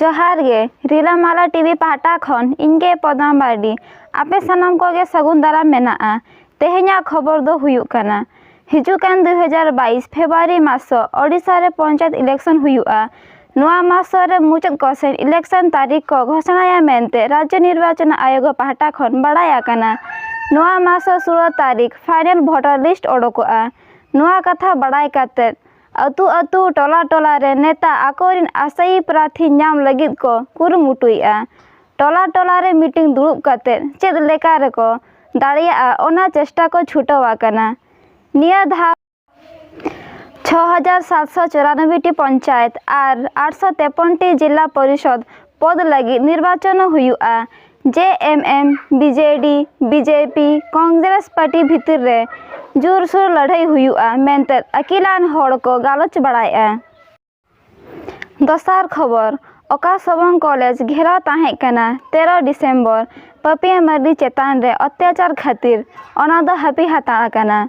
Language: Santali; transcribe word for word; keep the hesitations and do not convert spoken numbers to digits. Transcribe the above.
ᱡᱚᱦᱟᱨ ᱜᱮ, ᱨᱤᱞᱟᱹᱢᱟᱞᱟ ᱴᱤᱵᱷᱤ ᱯᱟᱦᱴᱟ ᱠᱷᱚᱱ ᱤᱧ ᱜᱮ ᱯᱚᱫᱢᱟ ᱢᱟᱨᱰᱤ᱾ ᱟᱯᱮ ᱥᱟᱱᱟᱢ ᱠᱚᱜᱮ ᱥᱟᱹᱜᱩᱱ ᱫᱟᱨᱟᱢ ᱢᱮᱱᱟᱜᱼᱟ᱾ ᱛᱮᱦᱮᱧᱟᱜ ᱠᱷᱚᱵᱚᱨ ᱫᱚ ᱦᱩᱭᱩᱜ ᱠᱟᱱᱟ, ᱦᱤᱡᱩᱜ ᱠᱟᱱ ᱫᱩ ᱦᱟᱡᱟᱨ ᱵᱟᱭᱤᱥ ᱯᱷᱮᱵᱽᱨᱩᱣᱟᱨᱤ ᱢᱟᱥ ᱥᱚ ᱳᱰᱤᱥᱟ ᱨᱮ ᱯᱚᱧᱪᱟᱭᱮᱛ election ᱦᱩᱭᱩᱜᱼᱟ᱾ ᱱᱚᱣᱟ ᱢᱟᱥ ᱥᱚ ᱨᱮ ᱢᱩᱪᱟᱹᱫ ᱠᱚ ᱥᱮᱱ election ᱛᱟᱹᱨᱤᱠᱷ ᱠᱚ ᱜᱷᱳᱥᱚᱱᱟᱭᱟ ᱢᱮᱱᱛᱮ ᱨᱟᱡᱽᱡᱚ ᱱᱤᱨᱵᱟᱪᱚᱱ ᱟᱭᱳᱜᱽ ᱯᱟᱦᱴᱟ ᱠᱷᱚᱱ ᱵᱟᱲᱟᱭ ᱟᱠᱟᱱᱟ᱾ ᱱᱚᱣᱟ ᱢᱟᱥ ᱥᱚ ᱥᱳᱞᱳ ᱛᱟᱹᱨᱤᱠᱷ final voter list ᱚᱰᱚᱠᱚᱜᱼᱟ᱾ ᱱᱚᱣᱟ ᱠᱟᱛᱷᱟ ᱵᱟᱲᱟᱭ ᱠᱟᱛᱮ ᱟᱹᱛᱩ ᱟᱹᱛᱩ, ᱴᱚᱞᱟ ᱴᱚᱞᱟ ᱨᱮ ᱱᱮᱛᱟ ᱟᱠᱚᱨᱤᱱ ᱟᱥᱟᱭᱤ ᱯᱨᱟᱨᱛᱷᱤ ᱧᱟᱢ ᱞᱟᱹᱜᱤᱫ ᱠᱚ ᱠᱩᱨᱩᱢᱩᱴᱩᱭᱮᱫᱼᱟ᱾ ᱴᱚᱞᱟ ᱴᱚᱞᱟ ᱨᱮ meeting ᱫᱩᱲᱩᱵ ᱠᱟᱛᱮ ᱪᱮᱫ ᱞᱮᱠᱟ ᱨᱮᱠᱚ ᱫᱟᱲᱮᱭᱟᱜᱼᱟ, ᱚᱱᱟ ᱪᱮᱥᱴᱟ ᱠᱚ ᱪᱷᱩᱴᱟᱹᱣ ᱟᱠᱟᱱᱟ᱾ ᱱᱤᱭᱟᱹ ᱫᱷᱟᱣ ᱪᱷᱚ ᱦᱟᱡᱟᱨ ᱥᱟᱛᱥᱚ ᱪᱚᱨᱟᱱᱚᱵᱵᱳᱭ ᱴᱤ ᱯᱚᱧᱪᱟᱭᱮᱛ ᱟᱨ ᱟᱴᱥᱚ ᱛᱮᱯᱚᱱ ᱴᱤ ᱡᱤᱞᱟ ᱯᱚᱨᱤᱥᱚᱫ ᱯᱚᱫ ᱞᱟᱹᱜᱤᱫ ᱱᱤᱨᱵᱟᱪᱚᱱ ᱦᱩᱭᱩᱜᱼᱟ᱾ JMM, BJD, BJP, Congress party ᱵᱷᱤᱛᱤᱨ ᱨᱮ ᱡᱳᱨᱥᱳᱨ ᱞᱟᱹᱲᱦᱟᱹᱭ ᱦᱩᱭᱩᱜᱼᱟ ᱢᱮᱱᱛᱮ ᱟᱹᱠᱤᱞᱟᱱ ᱦᱚᱲ ᱠᱚ ᱜᱟᱞᱚᱪ ᱵᱟᱲᱟᱭᱮᱫᱼᱟ᱾ ᱫᱚᱥᱟᱨ ᱠᱷᱚᱵᱚᱨ, ᱚᱠᱟ ᱥᱚᱵᱚᱝ ᱠᱚᱞᱮᱡᱽ ᱜᱷᱮᱨᱟᱣ ᱛᱟᱦᱮᱸ ᱠᱟᱱᱟ ᱛᱮᱨᱚ ᱰᱤᱥᱮᱢᱵᱚᱨ ᱯᱟᱹᱯᱤᱭᱟᱹ ᱢᱟᱹᱨᱰᱤ ᱪᱮᱛᱟᱱ ᱨᱮ ᱚᱛᱛᱟᱪᱟᱨ ᱠᱷᱟᱹᱛᱤᱨ, ᱚᱱᱟ ᱫᱚ ᱦᱟᱹᱯᱤ ᱦᱟᱛᱟᱲ ᱟᱠᱟᱱᱟ᱾